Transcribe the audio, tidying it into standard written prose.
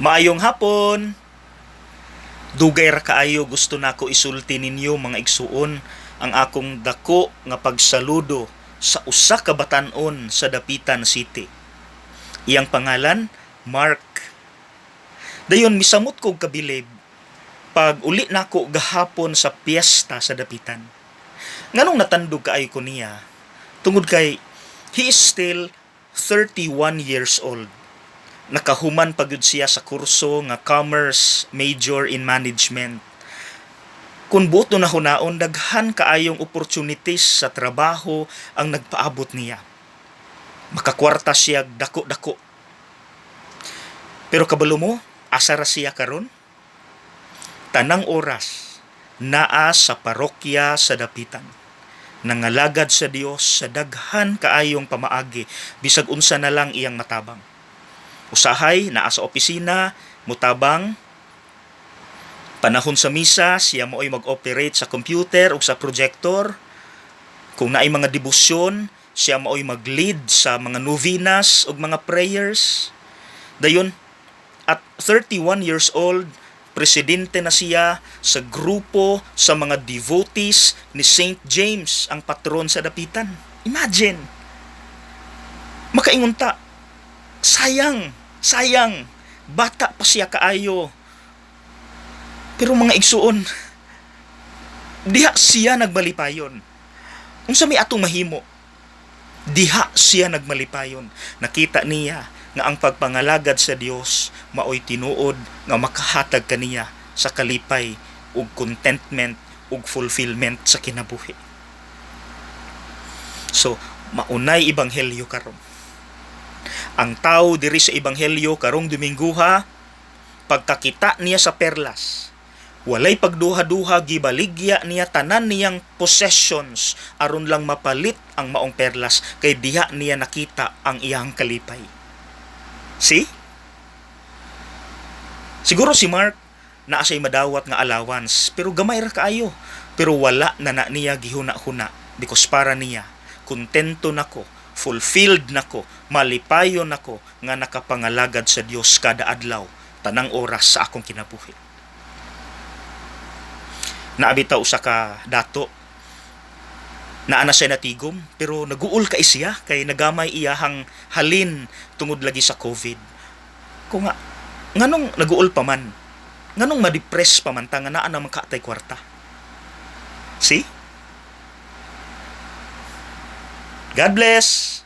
Maayong hapon. Dugay ra kaayo gusto nako isulti ninyo, mga igsuon, ang akong dako nga pagsaludo sa usa ka batan-on sa Dapitan City. Iyang pangalan, Mark. Dayon misamot kog kabilib pag uli nako gahapon sa piyesta sa Dapitan. Nganong natandog kaayo ko niya? Tungod kay he is still 31 years old. Nakahuman pa gyud siya sa kurso nga Commerce major in Management. Kung buot na hunaon, daghan kaayong opportunities sa trabaho ang nagpaabot niya. Makakwarta siya dako-dako. Pero kabalo mo, asa ra siya karon? Tanang oras naa sa parokya sa Dapitan. Nangalagad sa Dios sa daghan kaayong pamaagi, bisag unsa na lang iyang matabang. Usahay naa sa opisina, mutabang. Panahon sa misa, siya mao'y mag-operate sa computer ug sa projector. Kung naay mga debosyon, siya mao'y mag-lead sa mga novenas ug mga prayers. Dayon, at 31 years old, presidente na siya sa grupo sa mga devotees ni Saint James, ang patron sa Dapitan. Imagine! Makaingon ta, sayang, sayang, bata pa siya kaayo. Pero mga igsuon, diha siya nagmalipayon. Unsa may atong mahimo? Diha siya nagmalipayon. Nakita niya nga ang pagpangalagad sa Dios maoy tinuod nga makahatag kaniya sa kalipay ug contentment ug fulfillment sa kinabuhi. So, maunay ebanghelyo karon. Ang tao diri sa ebanghelyo karong Domingguha, pagkakita niya sa perlas, walay pagduha-duha, gibaligya niya tanan niyang possessions aron lang mapalit ang maong perlas kay diha niya nakita ang iyang kalipay. See? Siguro si Mark naa siya'y madawat nga allowance, pero gamay ra kaayo, pero wala na na niya gihuna-huna because para niya, kontento nako, fulfilled nako, malipayon nako nga nakapangalagad sa Dios kada adlaw, tanang oras sa akong kinabuhi. Naa bitaw usa ka dato, naa na siya natigom, pero naguol kay siya kay nagamay iyahang halin tungod lagi sa COVID. Kung nga nganong naguol pa man, nganong ma-depress pa man ta nga naa naman ka tay kwarta? See? God bless.